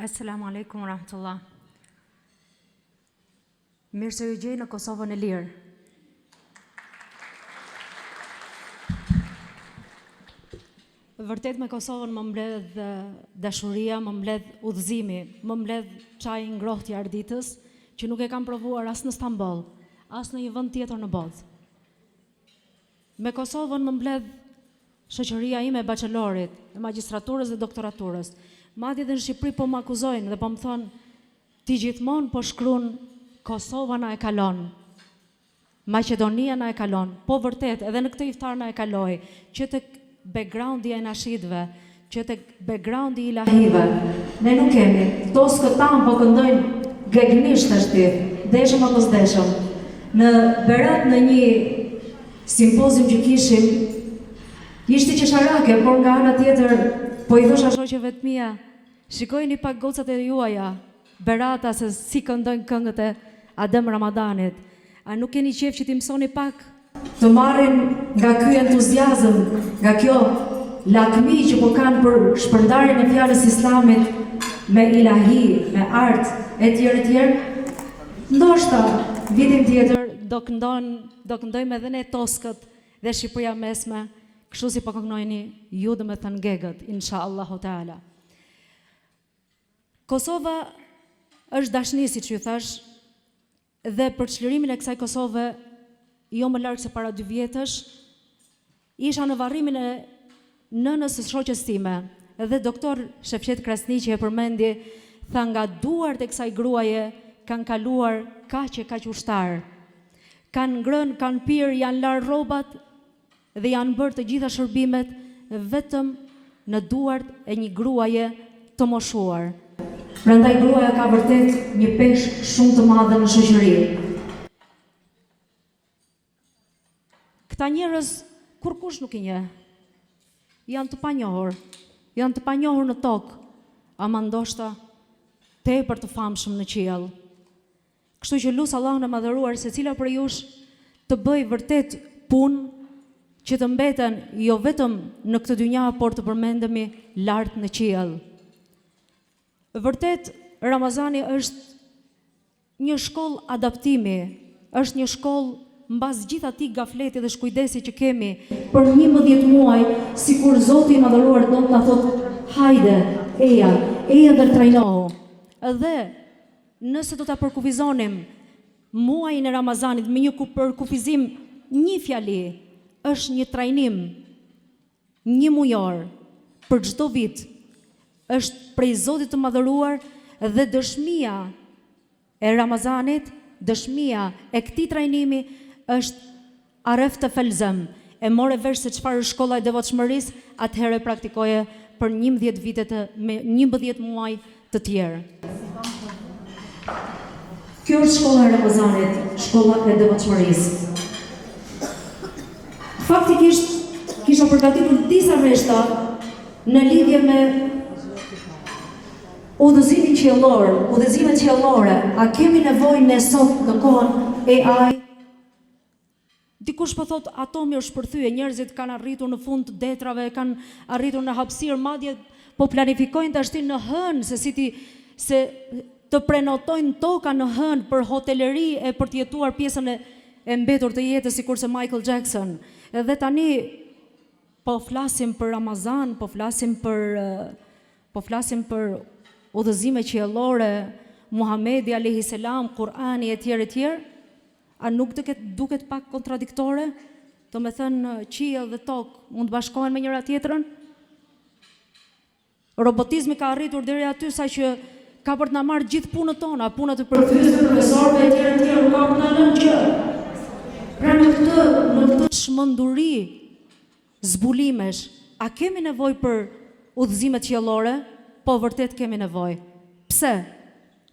Esselamu Alejkum Rahmetullah. Mirë se ju gjej në Kosovën e lirë. Vërtet me Kosovën më mbledh dashuria, më mbledh udhëzimi, më mbledh çaji i ngrohtë i Arditës, që nuk e kam provuar as në Stamboll, as në një vend tjetër në botë. Me Kosovën më mbledh shoqëria ime e bachelorit, e magjistraturës dhe doktoraturës. Madje dhe në Shqipëri po më akuzojnë dhe po më thonë ti gjithmonë po shkrun Kosova na e kalon. Maqedonia na e kalon. Po vërtet, edhe në këtë iftar na e kaloi, që tek backgroundi i enashidëve, që tek backgroundi i ilahive. Ne nuk kemi. Toskët tanë po këndojnë gegnisht tashti, deshëm apo s'deshëm. Në Berat në një simpozium që kishim, ishte qesharake, por nga ana tjetër po i thosha shoqeve të mia, shikojini pak gocat e juaja, Berata se si këndojnë këngët e Adem Ramadanit. A nuk keni qejf që t'i mësoni pak? Të marrin nga ky entuziazëm, nga kjo lakmi që po kanë për shpërndarjen e fjalës islamit me ilahi, me art etj etj. Ndoshta vitin tjetër do këndon, do këndojmë edhe ne toskët dhe Shqipëria e Mesme, kështu si po këndojni ju domethënë gegët, insha Allahu teala. Kosova është dashni, siç ju thashë, dhe për çlirimin e kësaj Kosove, jo më larg se para dy vjetësh, isha në varrimin e nënës së shoqes time dhe doktor Shefqet Krasniqi e përmendi, tha nga duart e kësaj gruaje kanë kaluar kaq e kaq ushtarë. Kanë ngrënë, kanë pirë, janë larë rrobat dhe janë bërë të gjitha shërbimet vetëm në duart e një gruaje të moshuar. Prandaj gruaja ka vërtet një peshë shumë të madhe në shoqëri. Këta njerëz kurrkush nuk i njeh. Janë të panjohur. Janë të panjohur në tokë, ama ndoshta tepër të famshëm në qiell. Kështu që lus Allahun e Madhëruar secila prej jush të bëjë vërtet punë që të mbeten jo vetëm në këtë dynja por të përmendemi lart në qiell. Vërtet Ramazani është një shkollë adaptimi, është një shkollë mbas gjithë atij gafleti dhe shkujdesi që kemi për 11 muaj, sikur Zoti i Madhëruar do të na thotë hajde, eja, eja dhe trajnohu. Dhe Nëse do ta përkufizonim muajin e Ramazanit me një përkufizim një fjali, është një trajnim një mujor për çdo vit, është prej Zotit të Madhëruar dhe dëshmia e Ramazanit, dëshmia e këtij trajnimi është Arefte felzem, e more vesh se çfarë është shkolla e devotshmërisë, atëherë e praktikoje për 11 vite të me 11 muaj të tjerë. Kjo është shkolla e Ramazanit, shkolla e devotshmërisë. Faktikisht kisha përgatitur disa rreshta në lidhje me udhëzimin qiellor, udhëzimet qiellore, a kemi nevojë ne sot në kohën AI Dikush po thotë atomi është shpërthye, njerëzit kanë arritur në fund të detrave, kanë arritur në hapësirë, madje po planifikojnë tashti në hënë se si ti se të prenotojnë toka në hënë për hoteleri e për të jetuar pjesën e, e mbetur të jetës sikurse Michael Jackson. Edhe tani po flasim për Ramazan, po flasim për po flasim për udhëzime qiellore, Muhamedi alayhi selam, Kur'ani etj etj. A nuk duket, duket pak kontradiktore? Domethënë, qiell dhe tokë mund të bashkohen me njëra tjetrën? Robotizmi ka arritur deri aty sa që ka për të na marrë gjithë punët tona, punët e përkthyesve, profesorëve etj etj, nuk ka për të na lënë gjë. Pra në këtë në këtë çmenduri zbulimesh, a kemi nevojë për udhëzime qiellore? Po vërtet kemi nevojë. Pse?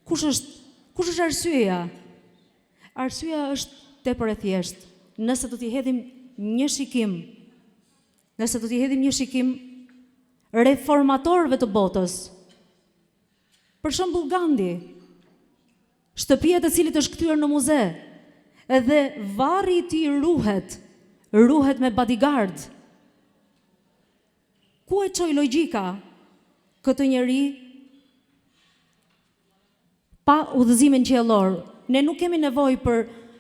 Kush është kush është arsyeja? Arsyeja është tepër e thjeshtë. Nëse do t'i hedhim një shikim, nëse do t'i hedhim një shikim reformatorëve të botës, për shembull Gandhi, shtëpia e të cilit është kthyer në muze, edhe varri i tij ruhet, ruhet me bodyguard. Ku e çoi logjika këtë njeri? Pa udhëzimin qiellor, ne nuk kemi nevojë për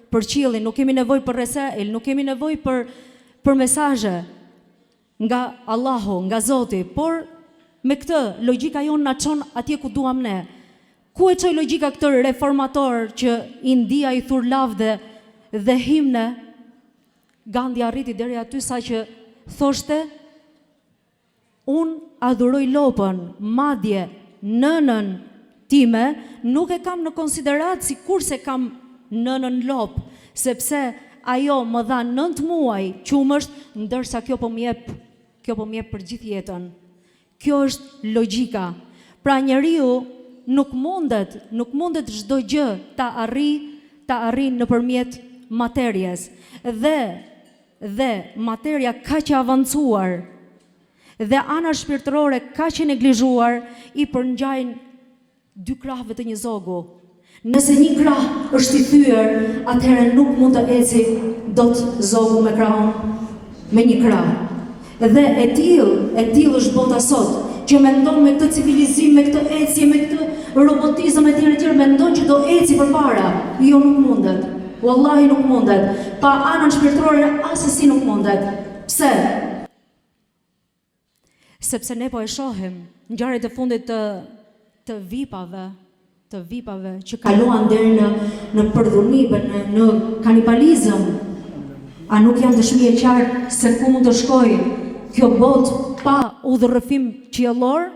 për qiellin, nuk kemi nevojë për resail, nuk kemi nevojë për për mesazhe nga Allahu, nga Zoti, por me këtë logjika jonë na çon atje ku duam ne. Ku e çoi logjika këtë reformator që India i thur lavde dhe himne? Gandhi arriti deri aty saqë thoshte Unë adhuroj lopën, madje nënën time nuk e kam në konsideratë sikurse kam nënën lopë, sepse ajo më dha nëntë muaj qumësht, ndërsa kjo po më jep, kjo po më jep për gjithë jetën. Kjo është logjika. Pra njeriu nuk mundet, nuk mundet çdo gjë ta arrijë, ta arrijë nëpërmjet materies. Dhe Dhe materia kaq e avancuar dhe ana shpirtërore kaq e neglizhuar i përngjajnë dy krahëve të një zogu. Nëse një krah është i thyer, atëherë nuk mund të eci dot zogu me krahun me një krah. Dhe e tillë, e tillë është bota sot, që mendon me këtë civilizim, me këtë ecje, me këtë robotizëm etj etj, mendon që do eci përpara. Jo nuk mundet. Wallahi nuk mundet. Pa anën shpirtërore asesi nuk mundet. Pse? Sepse ne po e shohim ngjarjet e fundit të të vipave, të vipave që kaluan deri në në përdhunim, në në kanibalizëm. A nuk janë dëshmi e qartë se ku mund të shkojë kjo botë pa udhërrëfim qiellor?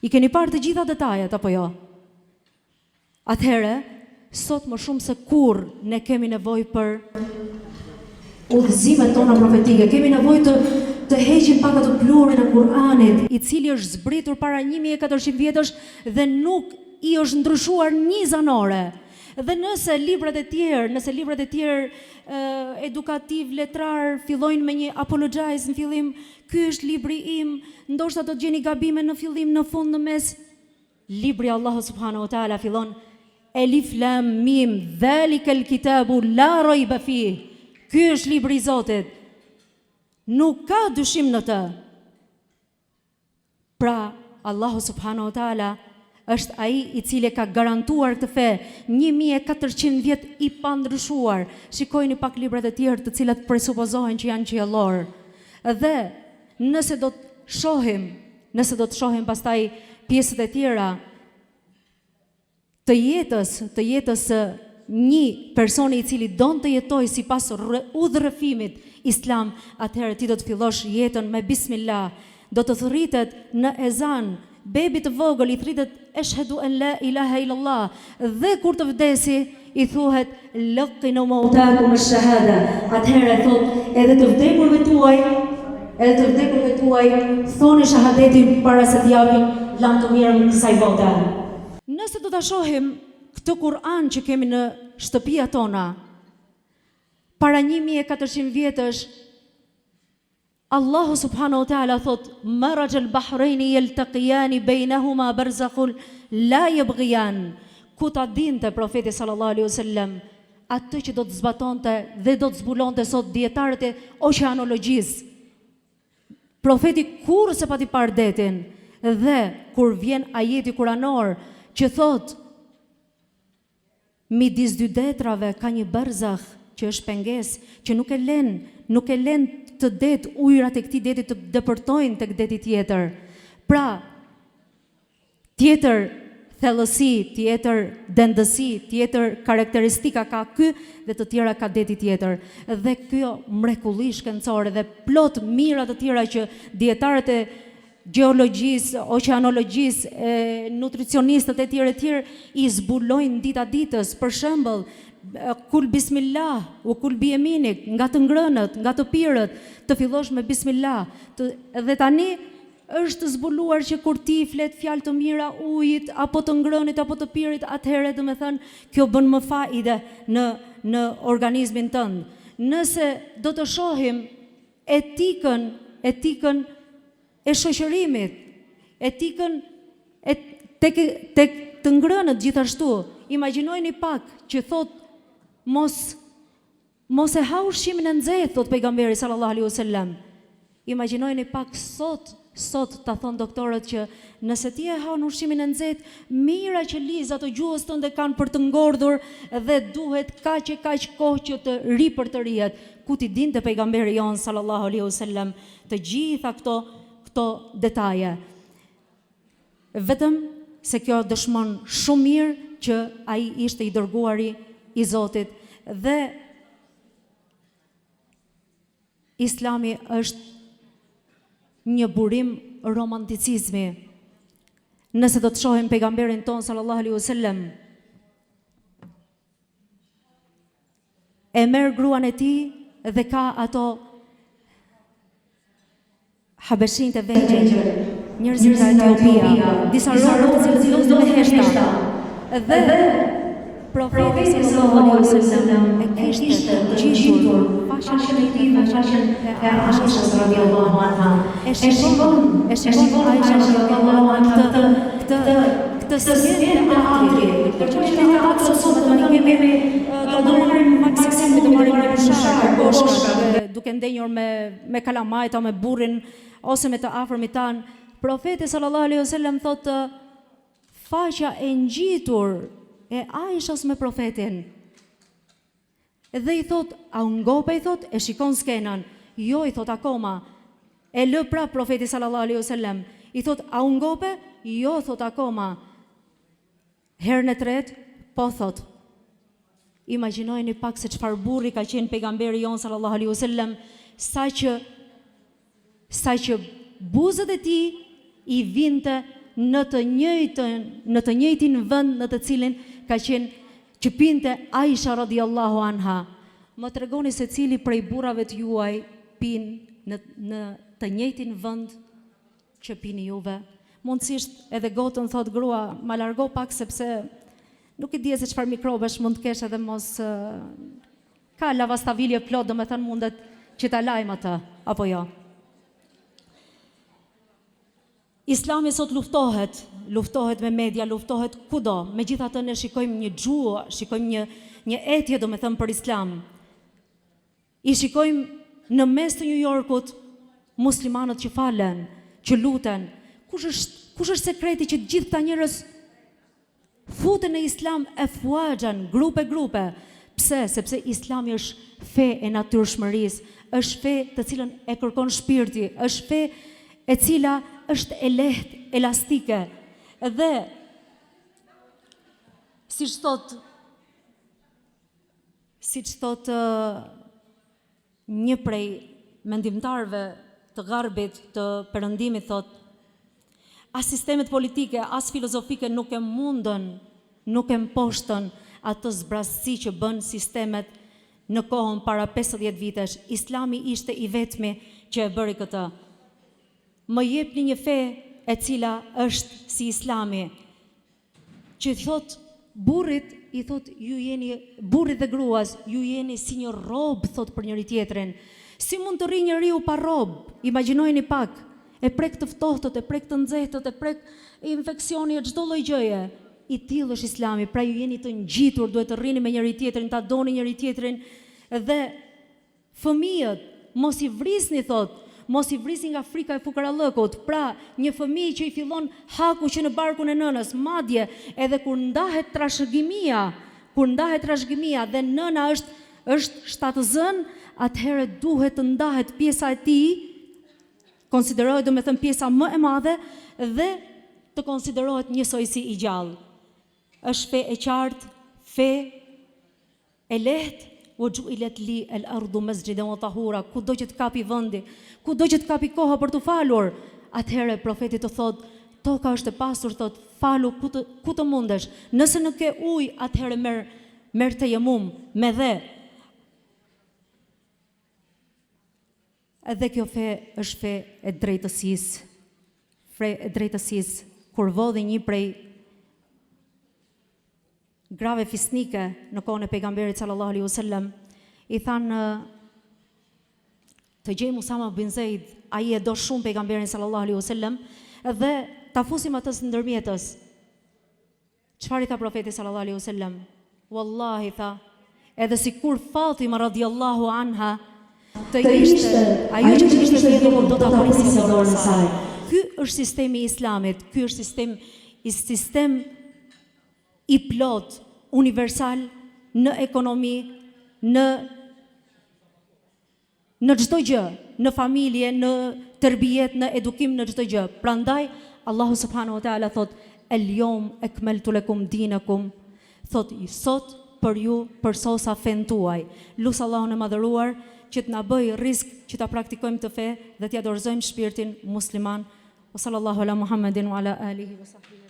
I keni parë të gjitha detajet apo jo? Atëherë, sot më shumë se kurrë ne kemi nevojë për udhëzimet tona profetike, kemi nevojë të të heqim pak atë pluhurin e Kur'anit, i cili është zbritur para 1400 vjetësh dhe nuk i është ndryshuar një zanore. Dhe nëse librat e tjerë, nëse librat e tjerë edukativ, letrar fillojnë me një apologize në fillim, ky është libri im, ndoshta do të gjeni gabime në fillim, në fund, në mes, Libri i Allahut subhanahu wa taala fillon Elif Lam Mim Dhalikel kitabu la rajba fih. Ky është libri i Zotit. Nuk ka dyshim në të. Pra, Allahu subhanahu wa taala është ai i cili e ka garantuar këtë fe 1400 vjet i pandryshuar. Shikojini pak librat e tjerë të cilat presupozohen që janë qiellorë. Dhe nëse do të shohim Nëse do të shohim pastaj pjesët e tjera të jetës, të jetës së një personi i cili don të jetojë sipas udhërrëfimit islam, atëherë ti do të fillosh jetën me bismillah, do të thërritet në ezan, bebit të vogël i thërritet eshhedu en la ilaha illallah dhe kur të vdesi i thuhet Lëqinu mautakum esh-shahada, atëherë thotë edhe të vdekurve tuaj, edhe të vdekurve tuaj thoni shahadetin para se t'i japin lamtumirën kësaj bote. Nëse do ta shohim këtë Kur'an që kemi në shtëpia tona, para 1400 vjetësh Allahu subhanahu wa taala thotë Maraj al-bahrayni yaltaqiyani baynahuma barzakhun la yabghiyan ku ta dinte profeti sallallahu alaihi wasallam atë që do të zbatonte dhe do të zbulonte sot dijetarët e oqeanologjisë profeti kurrë s'e pati parë detin dhe kur vjen ajeti kuranor që thotë Midis dy detrave ka një barzakh që është pengesë, që nuk e len, nuk e len këtë det, ujërat e këtij deti të depërtojnë tek deti tjetër. Pra, tjetër thellësi, tjetër dendësi, tjetër karakteristika ka ky dhe të tjera ka deti tjetër. Dhe kjo mrekulli shkencore dhe plot mijëra të tjera që dijetarët e gjeologjisë, oqeanologjisë, e nutricionistët etj etj i zbulojnë dita ditës. Për shembull, kul bismillah, ue kul bi jeminik, nga të ngrënët, nga të pirët, të fillosh me bismillah. Të, dhe tani është zbuluar që kur ti flet fjalë të mira ujit apo të ngrënit apo të pirit, atëherë domethënë kjo bën më faide në në organizmin tënd. Nëse do të shohim etikën, etikën e shoqërimit, etikën e tek tek të ngrënët gjithashtu. Imagjinojeni pak që thotë mos mos e ha ushqimin e nxehtë, thotë pejgamberi sallallahu alaihi wasallam. Imagjinojeni pak sot, Sot ta thonë doktorët që nëse ti e han ushqimin e nxehtë, mijëra qeliza të gjuhës tënde kanë për të ngordhur dhe duhet kaq e kaq kohë që të ripërtërihet. Ku t'i dinte pejgamberi jonë sallallahu alejhi wasallam të gjitha këto këto detaje. Vetëm se kjo dëshmon shumë mirë që ai ishte i dërguari i Zotit dhe Islami është një burim romanticizmi. Nëse do të shohim pejgamberin tonë sallallahu alaihi wasallam e merr gruan e tij dhe ka ato Habeshinjtë e vegjël, njerëzit nga Etiopia, disa robër të cilët loznin me heshta. Dhe Profeti sallallahu alaihi wasallam e kishte të ngjitur faqen e tij me faqen e Aishës radiallahu anha. E shikon, e shikon Aisha radiallahu anha këtë këtë këtë skenë teatri. Ndërkohë që ne teatr sot tani kemi do marrim maksimumi do marrim një bushar, goshka, duke ndenjur me me kalamajtë o me burrin ose me të afërmit tanë, Profeti sallallahu alejhi ve sellem thotë faqja e ngjitur e Aishës me Profetin. Dhe i thotë, a u ngope i thotë, e shikon skenën. Jo i thotë akoma. E lë prapë Profeti sallallahu alejhi ve sellem. I thotë, a u ngope? Jo thotë akoma. Herën e tretë, po thotë. Imagjinojeni pak se çfarë burri ka qenë pejgamberi jonë sallallahu alaihi wasallam, saqë saqë buzët e tij i vinte në të njëjtën në të njëjtin vend në të cilin ka qenë që pinte Aisha radiallahu anha. Më tregoni se cili prej burrave të juaj pin në në të njëjtin vend që pini juve. Mundësisht edhe gotën thotë grua, ma largo pak sepse nuk i dihet se çfarë mikrobesh mund të kesh edhe mos ka lavastavilje plot, domethënë mundet që ta lajmë atë, apo jo. Islami sot luftohet, luftohet me media, luftohet kudo. Megjithatë ne shikojmë një gjuhë, shikojmë një një etje domethënë për Islam. I shikojmë në mes të Nju Jorkut muslimanët që falen, që luten. Kush është, kush është sekreti që të gjithë këta njerëz futen në Islam efuaxhan, grupe grupe? Pse? Sepse Islami është fe e natyrshmërisë, është fe të cilën e kërkon shpirti, është fe e cila është e lehtë, elastike. Dhe siç thotë Siç thotë një prej mendimtarëve të Garbit, të Perëndimit thotë, as sistemet politike, as filozofike nuk e mundën, nuk e mposhtën atë zbrazësi që bënë sistemet në kohën para 50 vitesh. Islami ishte i vetmi që e bëri këtë. Më jepni një fe e cila është si Islami. Që i thotë burrit, i thotë ju jeni burrit dhe gruas, ju jeni si një rrobë thotë për njëri-tjetrin. Si mund të rrijë njeriu pa rrobë? Imagjinojeni pak. E prek të ftohtët, e prek të nxehtët, e prek infeksioni e çdo lloj gjëje. I tillë është Islami, pra ju jeni të ngjitur, duhet të rrini me njëri-tjetrin, ta doni njëri-tjetrin dhe Fëmijët, mos i vrisni, thotë, mos i vrisni nga frika e fukarallëkut, pra, një fëmijë që i fillon haku që në barkun e nënës, madje edhe kur ndahet trashëgimia, kur ndahet trashëgimia dhe nëna është është shtatëzënë, atëherë duhet të ndahet pjesa e tij, konsiderohet domethënë pjesa më e madhe dhe të konsiderohet njësoj si i gjallë. Është fe e qartë, fe E lehtë, Wa ju'ilat li el ardu masjidan wa tahura, kudo që të kapi vendi, kudo që të kapi koha për t'u falur, atëherë profeti të thotë, toka është e pastër, thotë, falu ku të ku të mundesh. Nëse nuk ke ujë, atëherë merr merr tejemum me dhe. Edhe kjo fe është fe e drejtësisë, fe e drejtësisë, kur vodhi një prej grave fisnike në kohën e pejgamberit sallallahu alaihi wasallam, i thanë të gjejmë Usama bin Zeid, ai e do shumë pejgamberin sallallahu alaihi wasallam dhe ta fusim atë si ndërmjetës. Çfarë i tha profeti sallallahu alaihi wasallam? Wallahi tha, edhe sikur Fatima radiallahu anha të ishte ajo që të kishte vjedhur, do ta prisja dorën e saj. Ky. është sistemi i Islamit, ky është sistem i sistem i plotë universal në ekonomi, në në çdo gjë, në familje, në terbijet, në edukim, në çdo gjë. Prandaj Allahu subhanahu wa taala thotë el yawm akmaltu lakum dinakum, thotë sot për ju përsosa fenë tuaj. Lus Allahun e madhëruar që të na bëjë rizk që ta praktikojmë këtë fe dhe t'ia dorëzojmë shpirtin musliman. Wa sallallahu ala Muhammedin wa ala alihi wa sahbihi.